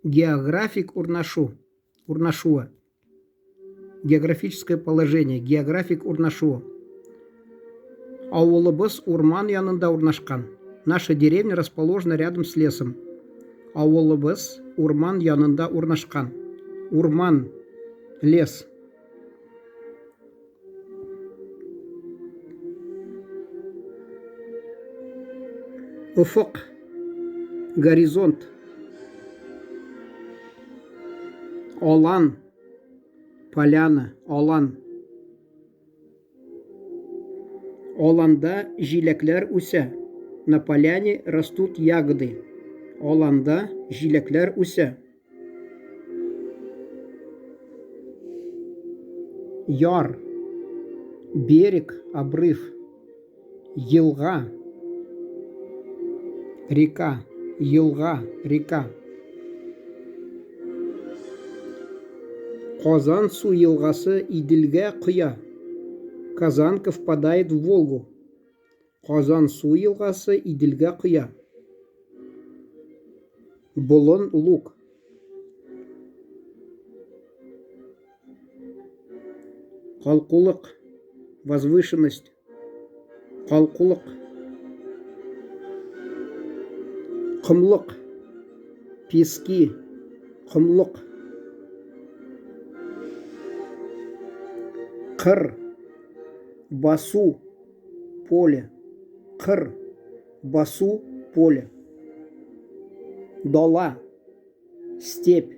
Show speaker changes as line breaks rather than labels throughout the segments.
Географик урнашу, урнашуы. Географическое положение, географик урнашуы. Авылыбыз урман янында урнашкан. Наша деревня расположена рядом с лесом. Авылыбыз урман янында урнашкан. Урман, лес. Офык, горизонт. Алан, поляна, алан. Аланда җиләкләр үсә. На поляне растут ягоды. Аланда җиләкләр үсә. Яр, берег, обрыв, елга, река, елга, река. Казан су елгасы Иделгә коя. Казанка впадает в Волгу. Казан су елгасы Иделгә коя. Болын, луг. Калкулык, возвышенность. Калкулык. Комлык, пески, комлык. Кыр, басу, поле. Кыр, басу, поле. Дала, степь,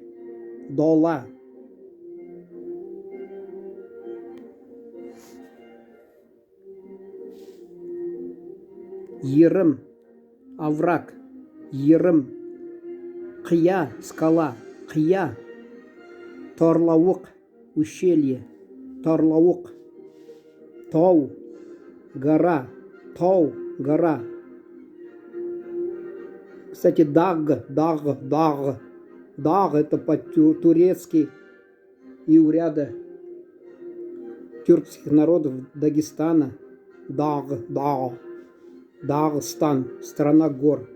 дала. Ерым, овраг, ерым. Кыя, скала, кыя. Тарлавык, ущелье, тарлавык. Тау, гора, тау, гора. Кстати, даг, даг, даг. Даг это по-турецки и у ряда тюркских народов Дагестана. Даг, даг. Дагстан, страна гор.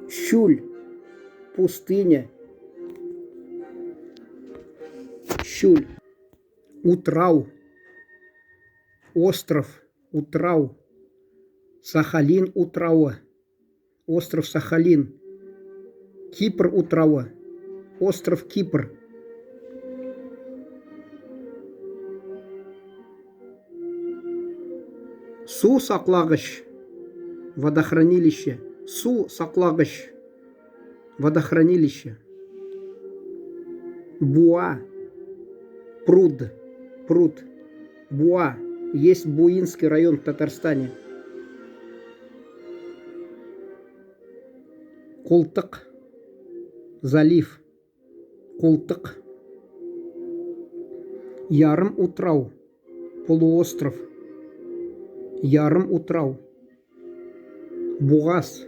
Чүл, пустыня. Чүл. Утрау. Остров. Утрау. Сахалин утравы. Остров Сахалин. Кипр утравы. Остров Кипр. Су саклагыч. Водохранилище. Су саклагыч. Водохранилище. Буа. Пруд. Пруд. Буа. Есть Буинский район в Татарстане. Култык. Залив. Култык. Ярым утрау. Полуостров. Ярым утрау. Бугаз.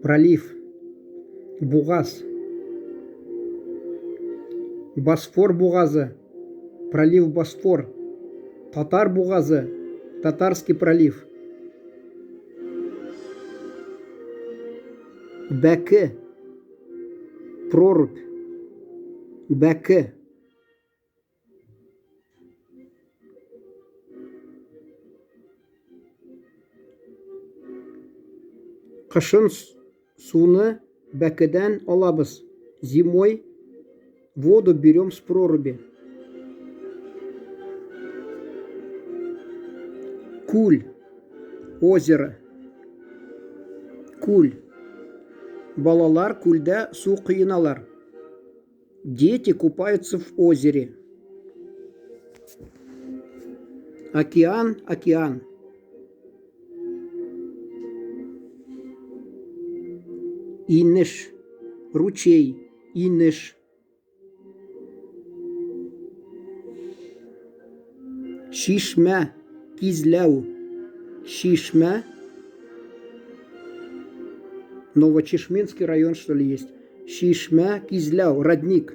Пролив. Бугаз. Босфор бугазы. Пролив Босфор. Татар бугазы. Татарский пролив. Бәке. Прорубь. Бәке. Кышын суны бәкедән алабыз. Зимой воду берем с проруби. Күл, озеро. Күл. Балалар күлдә су коеналар. Дети купаются в озере. Океан, океан. Инеш, ручей, инеш. Чишмә, кизләү. Чишмә. Новочешминский район, что ли, есть. Чишмә, Кизляу, родник.